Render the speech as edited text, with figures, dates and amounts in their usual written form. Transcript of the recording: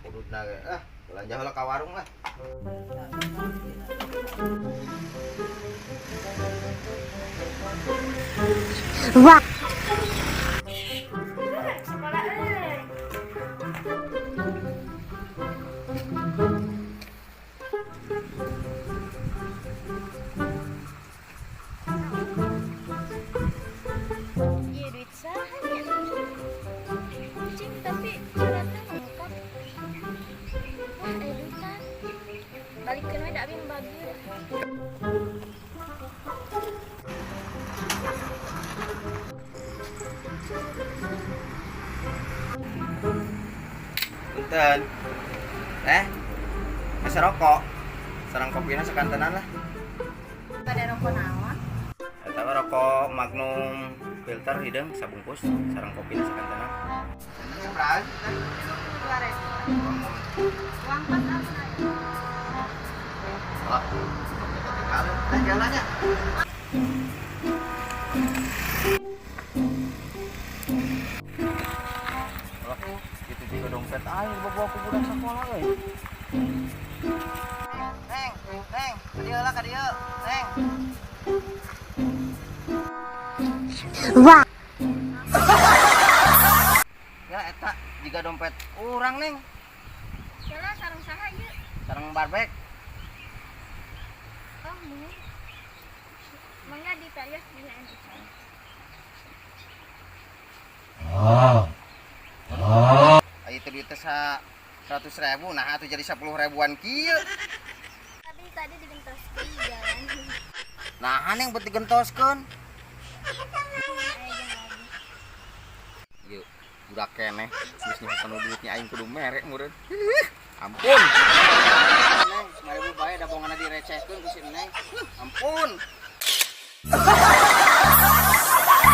Ududna ge. Ah, belanja heula ka warung lah. Wah. Sekolah euy. Iya, duit saha nya? Cing, tapi suratnya lengkap. Wah, aya duitan. Balikeun we da abi nu bageur. Punten. Eh, masa rokok. Sarang kopina sakantenan lah. Pada rokok naon? Eta mah rokok Magnum filter hideung sabungkus sarang kopina sakantenan. Sabaraha teh? 20.000. Uang pas apa aya? Lah, ketinggalan. Teh jalannya. Lah, itu juga dompet aing dibawa ku budak sekolah euy. Neng, neng, ka dieu lah ka dieu, neng. Wah. Ya eta jiga dompet urang, neng. Kela sareng saha ieu? Sareng barbek. Oh, mun. Mangga diparios dina pisan. Aya teh duit teh sa 100.000, nah atuh jadi 10 ribuan kieu. Tapi tadi digentoskeun di jalan. Nah, neng bet digentoskeun. Aya jeung lagi. Yuk, budak keneh geus nyaho kana duitnya aing kudu mere meureun. Ampun. Neng, 5.000 bae da bongana direcehkeun ku si Neng. Ampun.